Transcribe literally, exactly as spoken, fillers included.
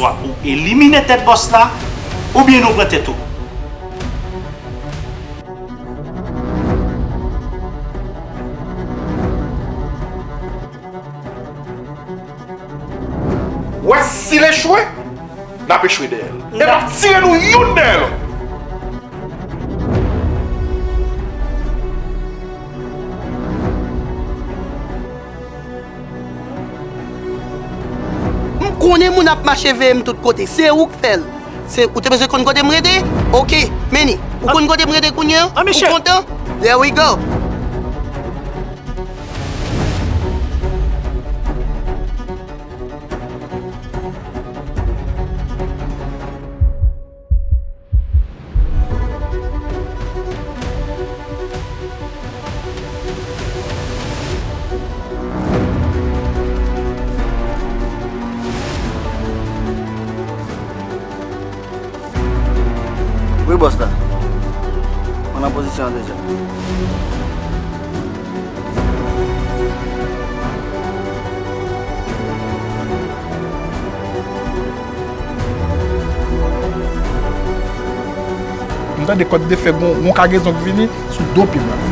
Swa ou elimine tèt bòs la, oubyen nou pran tèt ou. Wè si l echwe, n ap echwe dèyè l. E n ap tire nou youn dèyè lòt. M konnen moun ap mache veye m tout kote. Se ou k fè l. Se ou te bezwen konn kote m rete? Ok, Manny, ou konn kote m rete kounye a? Ou kontan? There we go. Wi bòs la. Mwen nan pozisyon an deja. M tande kòd de fè gon gon kagezon k vini sou do pye m la.